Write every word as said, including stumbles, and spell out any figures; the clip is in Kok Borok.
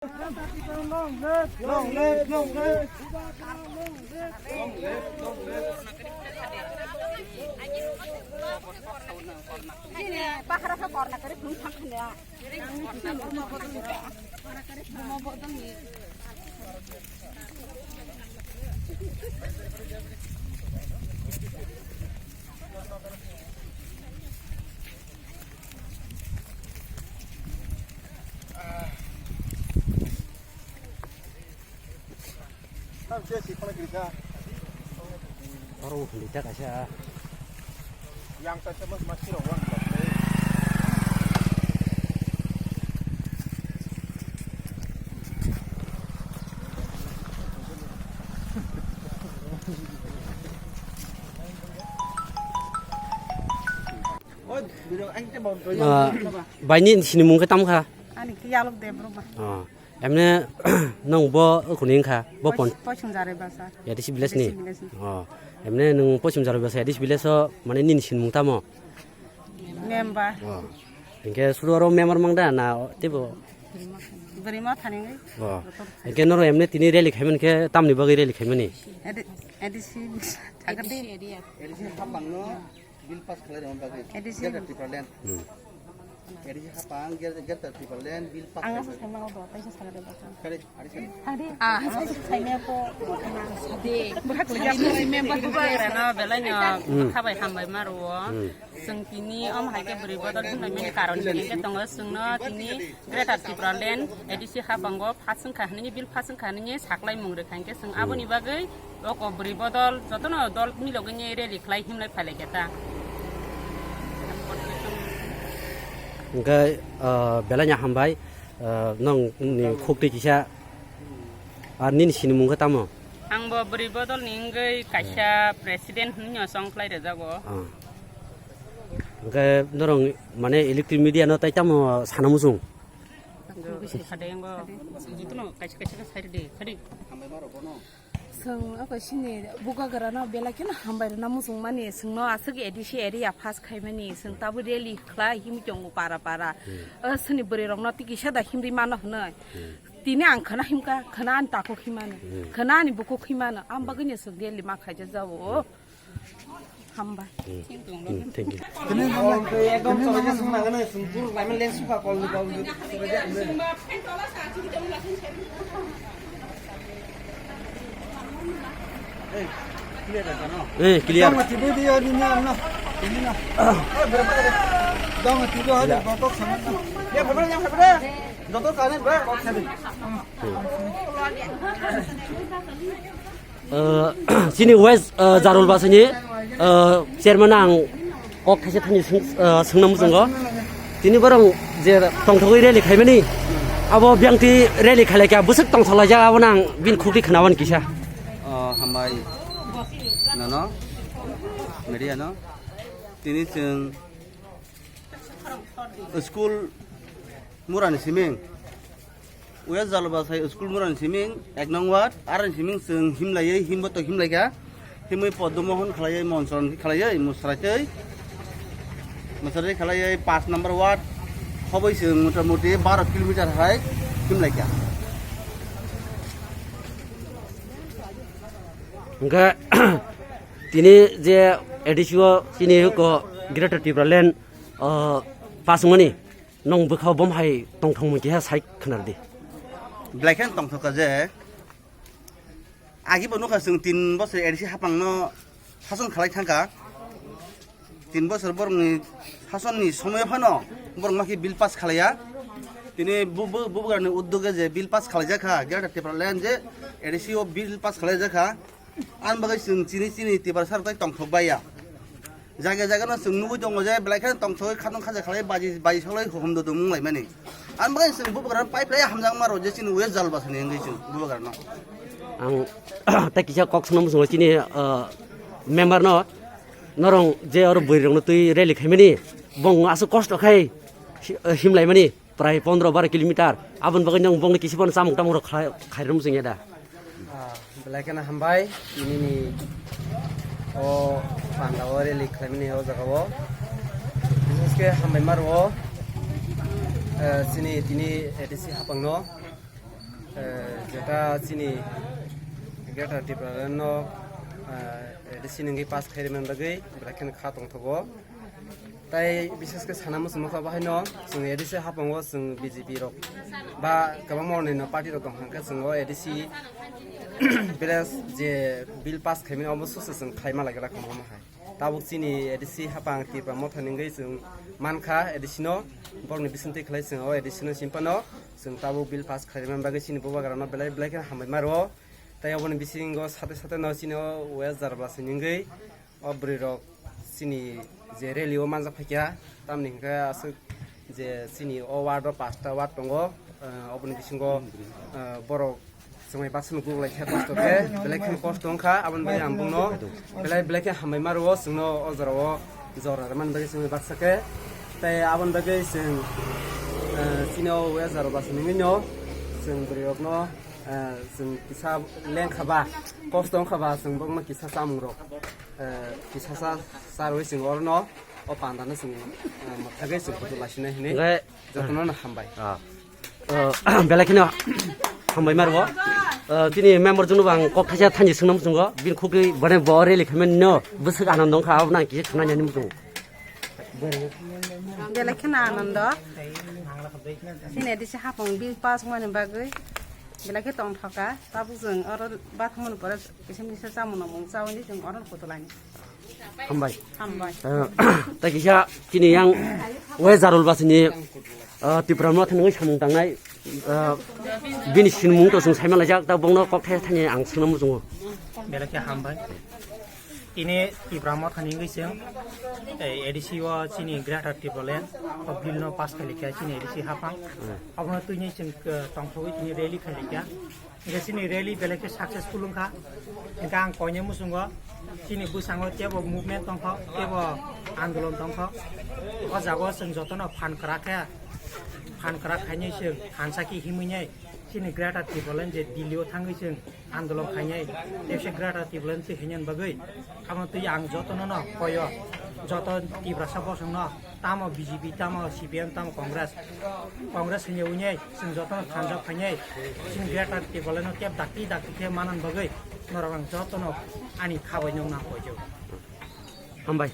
Aro bo khwlwi ta kaisa. Yang kaisa mas mas sirok wan. Ah, bai nini sinimung khe tamo kha? Ani khe Yalok Debbarma. Ah, emne nwng bo kuni wngkha? Bo pon- Poichung Jarai Basa. A D C village ni? A D C village ni. Oh, emne nwng Poichung Jarai Basa A D C village o mane nini sinimung tamo? Member. Oh. Hinkhe sudu oro member mang da na teibo? Bwrwi ma thani. Oh. Hinkhe noro emne tini rally khaimani khe tamni bagwi rally khaimani? A D- A D C. A D C area. A D C hapangno bill pass khlai rwna bagwi. A D C. Greater Tipraland. Hmm. A D C hapang Greater Tipraland bill pass. Ang khlai asa saimano do, taisa sana de bakha. Kare, ari kare. Thangdi. Ah, saimaya ko. Sadi. Burak lagi. Ini member bubagra no belai no. Hmm. Khabai hambai maro. Hmm. Chwng tini om hai khe bwrwi bodol hwnwi mani karon hwnwi khe tongo chwngno tini Greater Tipraland A D C habango phaswng kha hwnwi bill phaswng kha hwnwi saklai mung rwkha hinkhe chwng aboni bagwi o ko bwrwi bodol jotono dol milogwi rally khlai himlai phailai khe ta. Hinkhe, ah, belai no hambai, ah, nwng ni khuk twi kisa, ar nini sinimung khe tamo? Ang bo bwrwi bodol ni wngwi kaisa president hwnwi no chong khlai rwjago. Ah. Hwnkhe norok mane electronic media no tai tamo sana muchung? Khade ngo jotono kaisa kaisa khe sai rwdi, khade. Chwng abo sini bubagra no belai kheno hambai rwna muchung mani, chwngno aswk A D C area pass khaimani, chwng tabuk rally khlai himwi tongo para para. Hmm. O chwngni bwrwi rokno twi kisa da himri mano hwnwi. Hmm. Tini ang khwna himkha, khwna ani takhuk himano, hmm, khwna ani bukhuk himano, ang bagwino chwng rally ma khaijak jabo. Hambai. Hmm. Hmm, thank you. Ekdom choroi je sung nangani, sung pur laimani lens sukha kolni kolni. Eh, clear. Dong, tibu dia ni na, na. Ini na. Eh, berapa tadi? Dong, tibu hari, botok sama na. Ya, berapa yang berapa? Doktor kane berapa? Kok tadi? Hmm. Ah, chini West, ah, Jarul Basani, ah, chairman ang kok thaisa thani swng-, ah, swngna muchungo. Tini borok je tongthogwi rally khaimani, abo biyangtwi rally khailai kha, bwswk tongthok laijak, abo nang bini khukri khwnawan kisa. Oh, hambai. Nono, media no. Tini chwng school murani siming. West Jalbasai school murani siming, ek nong ward, aroni siming chwng himlaiwi, himbo to himlaikha. Himwi Poddo Mohon khlaiwi, Monsoron khlaiwi, mwsraitwi. Mwsraitwi khlaiwi paanch number ward, hobwi chwng mota moti baro kilometer hai himlaikha. Hwnkhe, tini je A D C o chini ko Greater Tipraland, o, pass wngmani, Nwng bwkha bom hai tongthokmung keha sai khwnardi. Belai kheno tongthokha je, agi bo nukha chwng tin bosor A D C hapangno sason khalai thangkha. Tin bosor borokni sasonni somoyo phano borok ma khe bill pass khalaiya. Tini bu-, bu-, bubagrani uddoge je bill pass khalaijakha, Greater Tipraland je A D C o bill pass khalaijakha. Ani bagwi chwng chini chini Tiprasa rok tai tongthok baiya. Jaga jaga no chwng nugwi tongo je belai kheno tongthogwi khatungkhaja khlai baji baji solai humdo dum wnglaimani. Ani bagwi chwng bubagra pai phlai hamjakma rw je chini West Jalbasani wngwi chwng bubagra no. Ang tei kisa kok swnam muchungo chini, ah, member no, norong je oro bwrwi rokno twi rally khaimani bong aswk kosto khai hi-, himlaimani. Prai pondro baro kilometer. Aboni bagwi nwng bongni kisi phano chamung tamung rok khlai-, khairwng chwngya da? Ah, belai kheno hambai, tinini o panda o rally khlaimani o jaga o. Bises khe hambai ma rwo, eh, chini tini A D C hapang no. Jeta chini Greater Tipraland no, eh, A D C nungwi pass khairima bagwi belai kheno kha tongthogo. Tai bishes khe sana muchungma kha bahaino chwng A D C hapango chwng B J P rok ba kwbangma onyaino party rok tong hwnkhe chwng o A D C village je bill pass khaimani omo suse chwng khlaima lagila kwbangma hai. Tabuk chini A D C hapang Tipra Motha nungwi chwng mankha A D C no, borokni bisingtwi khlai chwng o A D C no simpano chwng tabuk bill pass khlaimani bagwi chini bubagrano belai belai khe hambai maro. Tai oboni bisingo sate sate no chini o West Jarabasi nungwi o bwrwi rok chini je rally o manjak phaikha, tamni hwnkhe aswk je chini o ward o pasta ward tongo, eh, oboni bisingo, eh, borok chwngbai baksa no guk lai khe kosto khe, belai kheno kosto wngkha, aboni bagwi ang bongno belai belai khe hambai maro, chwngno o jora o jora rwmani bagwi chwngbai baksa khe. Tai aboni bagwi chwng, eh, chini o West Jarabasi nungwi no chwng bwrwi rok no, eh, chwng kisa lengkha ba, kosto wngkha ba, chwng bokno kisa chamung rok, eh, kisa sa charwi chwng orono o panda no chwng, eh, mwthagwi chwng kutu lasinai hinwi jotono no hambai. Ah. Eh, belai kheno hambai maro. Eh, chini member jwngno bo ang kok thaisa thanji swngnam chwngo, bini khukri bone bo rally khaimani no bwswk anando wngkha, abo nang kisa khna nani muchungo. Belai kheno anando. Chini A D C hapang bill pass wngmani bagwi belai khe tongthoka. Tabuk chwng oro bathumani pore kisa misa chamung nangmung chawi chwng oro kutulani. Hambai. Hambai. Eh, tai kisa chini yang West Jarulbasini, eh, Tipra Motha nungwi samung tangnai, eh, bini sinmung to chwng saima laijak, ta bongno kok thaisa thaini ang swngnam muchungo. Belai khe hambai. Tini Tipra Motha ni wngwi chwng, eh, A D C o chini Greater Tipraland o bill no pass khailikha chini A D C haphang. Hmm. Abono twini chwng, eh, tongthogwi tini rally khailikha. Hingke chini rally belai khe successful wngkha. Hingke ang koinai muchungo chini bwskango tebo movement tongkha, tebo andolon tongkha. O jaga o chwng jotono phan kwrak khe, phan kwrak khainai chwng thansa khe himwi nai chini Greater Tipraland je Delhi o thangwi chwng andolon khainai, tei se Greater Tipraland twi khainani bagwi abono twi ang jotono no koyo, joto Tiprasa bosongno, tamo B J P, tamo C P M, tamo Congress, Congress hinwi wngnai chwng jotono thansa khainai chini Greater Tipraland no keb dakti dakti khe manani bagwi norok ang jotono ani khabai nukna koijo. Hambai.